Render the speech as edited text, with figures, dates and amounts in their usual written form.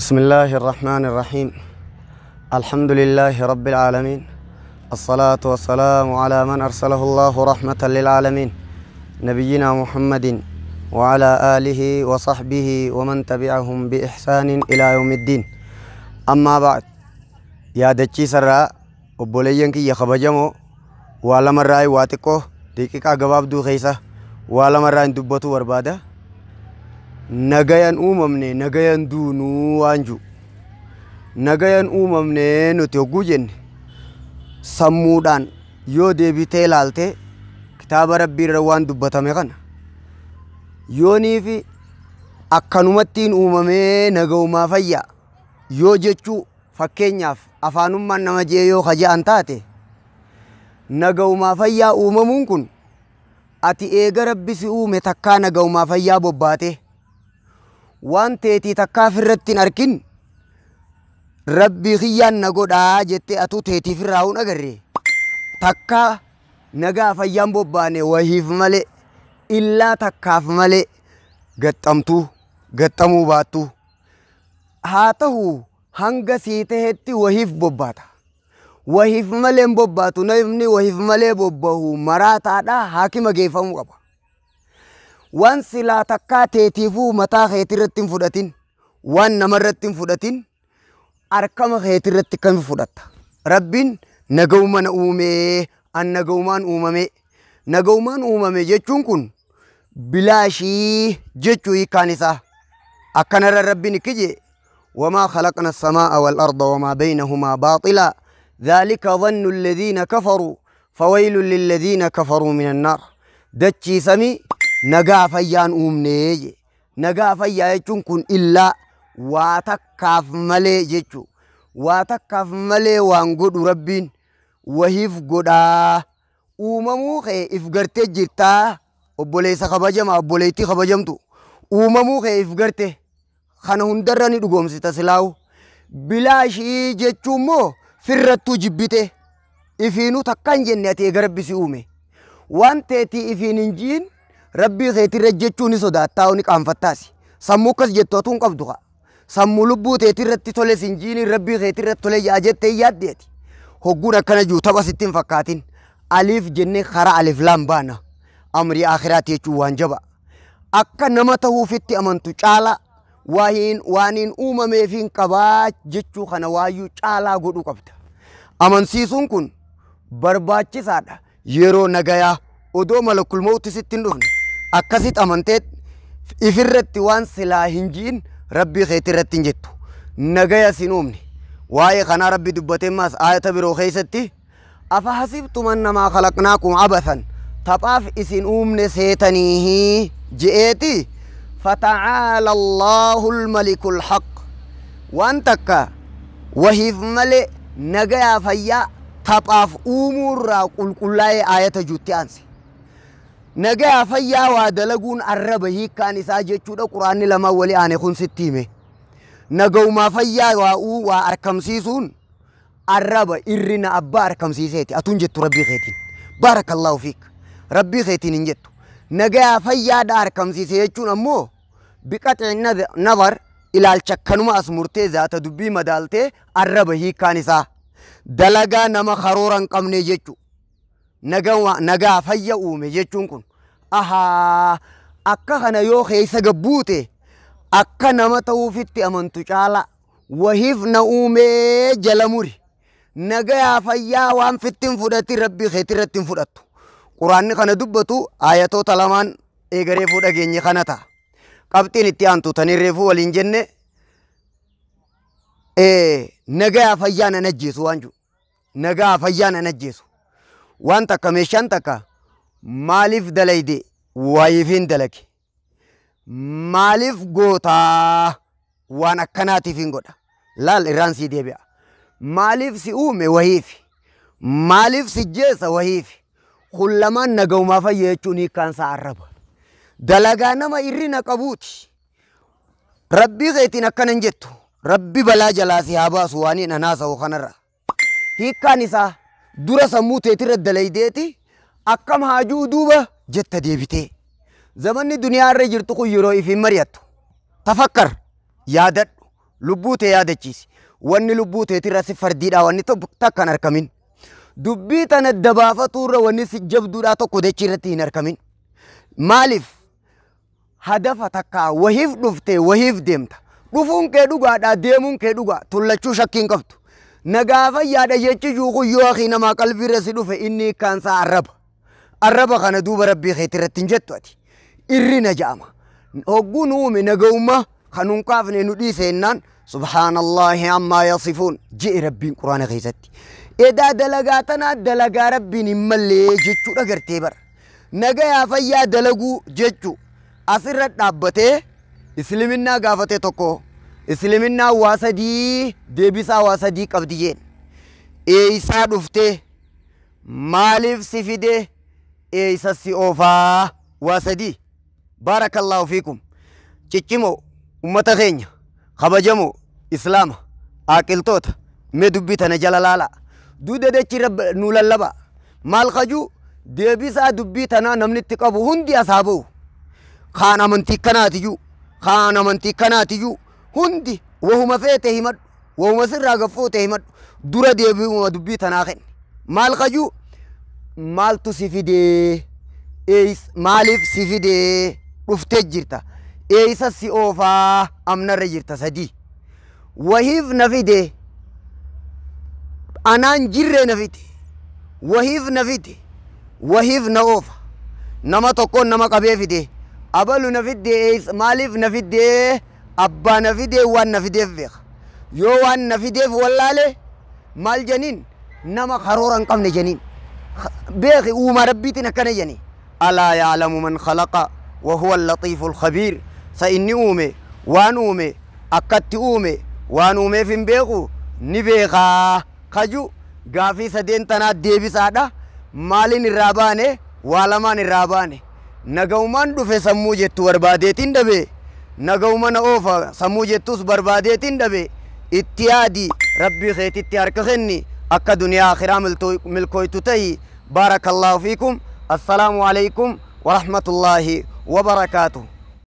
بسم الله الرحمن الرحيم. الحمد لله رب العالمين، الصلاة والسلام على من أرسله الله رحمة للعالمين، نبينا محمد وعلى آله وصحبه ومن تبعهم بإحسان إلى يوم الدين. أما بعد، يا دچي سرا obboleeyyan kiyya kabajamoo, waa lamarraa waa xiqqoo daqiiqaa gabaabduu keessa waa lamarraa hin dubbatu barbaada. Nagayan uumamne nagayan duunuu waan jiru. Nagayan uumamne nuti hogguu jenne, sammuudhaan yoo deebitee ilaalte kitaaba rabbii irra waan dubbatame kana yoonii fi akkanumattiin uumamee nagaumaa fayyaa yoo jechuu, fakkeenyaaf afaanummaan nama jee yoo kaja'an taate, nagaumaa fayyaa uumamuun kun ati eega rabbi si uume takkaa nagaumaa fayyaa bobbaate waan teetii takkaa ofirratti hin arkin, rabbii kiyyaan na godhaa jettee atuu teetiif irraa hin agarre, takkaa nagaa fayyaan bobbaane wahiif malee, illaa takkaaf malee, gaxxamtuu gaxxamuu baattuu haa ta'u, hanga sii tahetti wahiif bobbaata. Wahiif malee hin bobbaatu. Namni wahiif malee bobbahu maraataadha, haakima geeffamuu qaba. Waan silaa takkaa teetiifuu mataa keetirratti hin fudhatin, waan namarratti hin fudhatin, harkama keetirratti kam fudhatta? Rabbiin nagawuma na uumee, an nagawumaan uumame. Nagawumaan uumame jechuun kun bilaashii jechuu hiikkaan isaa. Akkanarra rabbiin ikki jee: وما خلقنا السماء والأرض وما بينهما باطلا ذلك ظن الذين كفروا فويل للذين كفروا من النار. Dachii samii nagaa fayyaan uumnee je. Nagaa fayyaa jechuun kun illaa waa takkaaf malee jechuu. Waa takkaaf malee waan godhu rabbiin wahiif godhaa. Uumamuu kee if gartee jirtaa, obboleessa kabajamaa, obboleettii kabajamtu, uumamuu kee if garte kana hundarra ni dhugoomsita silaawu. Bilaashii jechuun immoo firrattuu jibbite ifiinuu takka hin jenne. Ati eega rabbi si uume waan teetii ifiin hin jiin rabbii keetirra jechuu ni sodaattaa, ni qaanfattaasi. Sammuu akkas jettu atuu hin qabdu kaa. Sammuu lubbuu teetirratti tole sin jiiniin rabbii keetirratti tole yaa jettee yaaddeeti. Hogguun akkana jiru tapha sitti hin fakkaatin. Aliif jennee karaa alif laan baana. Amrii akhiraati jechuun waan jaba. Akka nama ta'uufitti amantu caalaa waahiin waaniin uumameefiin qabaa jechuu kana waayyuu caalaa godhuu qabda. Amansiisuun kun barbaachisaadha. Yeroo nagayaa odoo malakul mawti sitti hin dhufne akkasitti amantee ifirratti waan silaa hin jiin rabbii keetirratti hin jettu. Nagaya sin uumne. Waa'ee kanaa rabbi dubbatee maas aayata biroo keessatti: أفحسبتم أنما خلقناكم عبثا, taphaaf isin uumne seetanii je'eeti. فتعالى الله الملك الحق. Waan takka wahiif malee nagayaa fayyaa taphaaf uumuurraa qulqullaa'ee aayata juutti aanse. Nagayaa fayyaa waa dalaguun arraba hiikkaan isaa jechuudha. Quraanni lamaan wali aane kun sitti hime. Nagaumaa fayyaa waa waa arkamsiisuun arraba, irrina abbaa arkamsiiseeti. Atuun jettu rabbii keetiin. بارك الله فيك. Rabbii keetiin hin jettu. Nagayaa fayyaadha arkamsiise jechuun ammoo بقطع النظر, ilaalcha akkanuma as murtee zaata dubbii madaaltee arraba hiikkaan isaa. Dalagaa nama karoora hin qabne jechuu. Nagaa fayya uume jechuun kun. Ahaa, akka kana yoo keessa gabbuute akka nama ta'uufitti amantu caala wahiif na uumee jala muri. Nagayaa fayyaa waan fitti hin fudhatin rabbii keetirratti hin fudhattu. Quraanni kana dubbatu ayatoota lamaan eegareefuu dhageenye kana ta'a. Qabxiin itti aantu tanii reefuu waliin jenne, nagayaa fayyaa nan ajjeesu waan jiru. Nagaa fayyaa nan ajjeesu. Waan takka, meeshaan takka maaliif dalayde? Wayiifin dalage. Maaliif gootaa? Waan akkanaatiif hin godha. Laal, irraan sii deebi'a. Maaliif si uume? Wahiifi. Maaliif si jeessa? Wahiifi. Kun lamaan nagaumaa fayya jechuun hiikkaan isaa arraba. Dalagaa nama irrina qabuuti. Rabbii keetiin akkana hin jettu. Rabbi balaa jalaa si haa baasu waan hin anaasa'u kanarra. Hiikkaan isaa dura sammuu teetirra dalaydeeti akkam haajuu duuba jetta deebitee. Zamanni duniyaa irra jirtu kun yeroo ifiin mari'attu. تفكر, yaadadhu. Lubbuu tee yaadachiisi. Wanni lubbuu teetirra si fardiidha wanni takka hin argamin. Dubbii tana dabaafaturra wanni si jabduudhaa tokko dachii irratti hin argamin. Maaliif? Hadafa takkaa wahiif dhuftee wahiif deemta. Dhufuun kee dhugaadha, deemuun kee dhugaa, tullachuu shakkii hin qabdu. Nagaa fayyaadha jechi juuqu yoo akii namaa qalbiirra si dhufe inni hiikkaansaa arraba. Arraba kana duuba rabbii keetii irratti hin jettu ati. Irrina ja'ama. Hogguu nu uume naga'ummaa kan nun kaafne nu dhiise jennaan subhaanallaahi ammaa yasifuun je'e rabbiin quraana keessatti. Edaa dalagaa tanaa dalagaa rabbiin hin mallee jechuudha gartee bara. Nagayaa fayyaa dalaguu jechuu asirra dhaabbatee isliminnaa gaafate tokko isliminnaa waa sadii deebisaa waa sadii qabdi jeen. Eeysaa dhuftee maaliif si fidee eeysa si oofaa waa sadii. Baarakallaahu fiikum. Ciccimoo ummata keenya kabajamoo islaama aaqiltoota mee dubbii tana jala laalaa. Duuda dachii nu lallabaa. Maal kajuu deebisaa dubbii tanaa namni itti qabu hundi asaa ba'u. Kaan amantii kanaatiyyuu kaan amantii kanaatiyyuu hundi wahuma feete himadhu wahuma sirraa gaffuute himadhu dura deebi'uma dubbii tanaa kenne. Maal kajuu maaltu si fidee maaliif si fidee dhuftee jirta eeysa si oofaa amnarra jirta sadii. Wahiif na fide anaan jirree na fide wahiif na fide wahiif na oofa nama tokkoon nama qabee fide abalu na fidde maaliif na fidde abbaa na fide waan na fideef beeka yoo waan na fideef wallaale maal janiin nama karoora hin qabne janiin beeki uumaa rabbiitiin akkana jani alaa yaalamu man khalaqa wahuwa allatiifu alkhabiir sa inni uume waan uume akkatti uume waan uumeef hin beeku ni beekaa kaju gaafii sadeen tanaa deebisaadha. Maaliin irraa baane waa lamaan irraa baane nagaumaan dhufe sammuu jettu barbaadeetiin dhabe nagauma na oofa sammuu jettus barbaadeetiin dhabe itti yaadi rabbii keetitti harka kenni akka duniyaa akhiraa milkooytu ta'i. Baarakallaahu fiikum. Assalaamu alaykum warahmatullaahi wabarakaatuh.